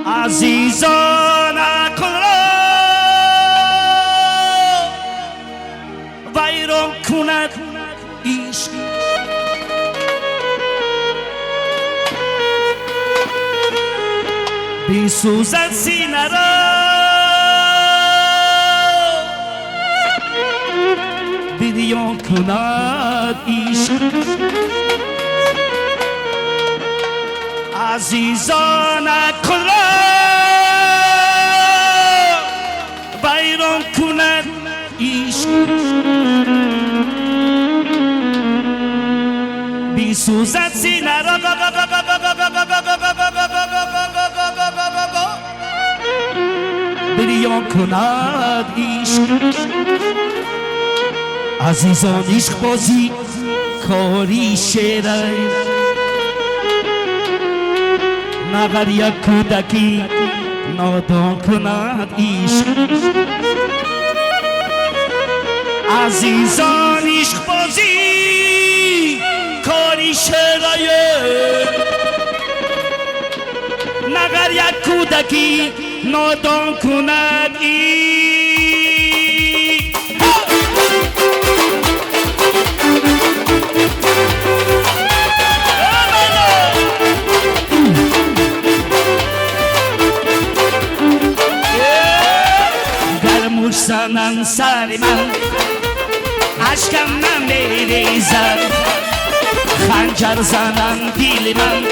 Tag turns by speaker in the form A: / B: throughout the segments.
A: Азизон ақлро вайрон кунад ишқ. Бисӯзад синаро бирён кунад ишқ. Азизон ақлро вайрон кунад ишқ. Бисӯзад синаро бирён кунад ишқ. Азизон ишқбозӣ кори шерай, нағар як кӯдакӣ нодон кунад ишқ. Азизон ишқбозӣ кори шерай, нағар як кӯдакӣ нодон кунад ишқ. Занан сари ман ашкам намерезад, ханҷар занан дили ман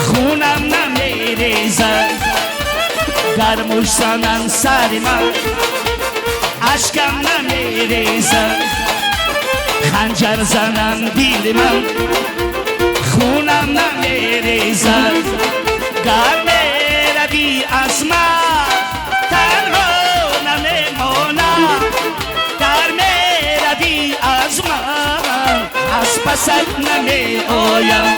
A: хунам намерезад. Гармуш занан сари ман ашкам намерезад, ханҷар занан дили ман хунам намерезад. Гар меравӣ аз ман танҳо намемонам, гар меравӣ аз ман аз пасат намеоям.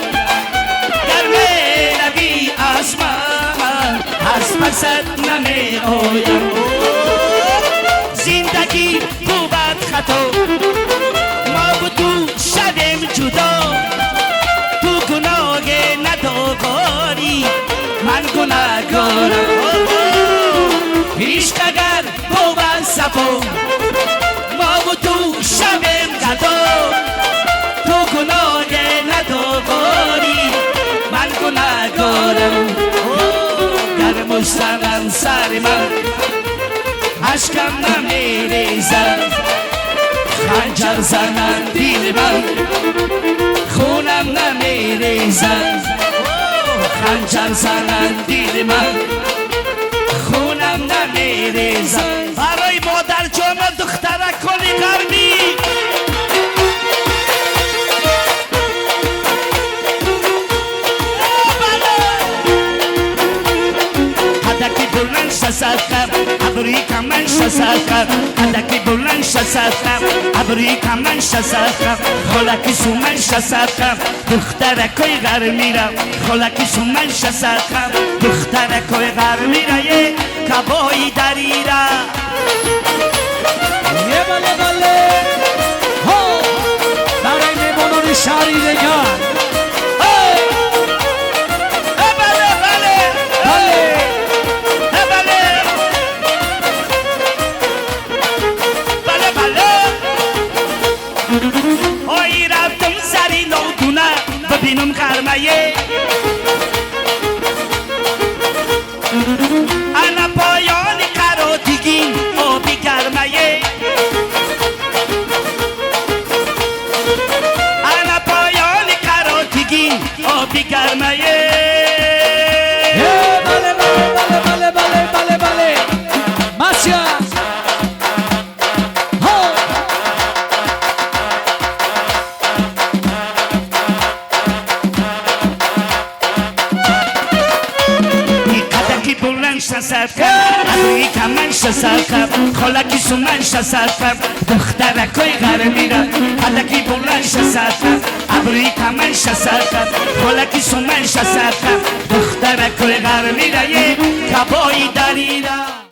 A: Гар меравӣ аз ман аз пасат намеоям. Зиндагӣ бувад хато, мо бу ту шавем ҷудо. Ту гуноҳе надорӣ, ман гунаҳкорам. Ишқ агар бувад сафо, мо бу ту шавем гадо. Ту гуноҳе надорӣ, ман гунаҳкорам. Гармуш занан сари ман ашкам намерезад, ханҷар занан дили ман хунам намерезад. Ханҷар занан дили ман хунам намерезад. Барои модарҷону духтаракони ғарбӣ қадаки буланд шасадхам, абрӯи каман шасадхам. Қадаки буланд шасадхам, абрӯи каман шасадхам. Холаки суман шасадхам, духтаракои ғармира. Холаки суман шасадхам, духтаракои ғармира. Е кабои дарира.
B: Е бале бале ҳо, барои меҳмонони шаҳри Регар.
A: Е бале бале
B: бале
A: е бале бале бале. Ой рафтам сари нодуна бибинам ғармае, ана поёни қаротигин оби гармае. Ана поёни қаротигин оби гармае.
B: Е бале бале бале бале бале бале бале Масия ҳо.
A: Қадаки буланд шасадхам, абрӯи каман шасадхам. Холаки суман шасадхам, духтаракои ғармира. Қадаки буланд шасадхам, абрӯи каман шасадхам. Холаки суман шасадхам, духтаракои ғармира. Е кабои дарира.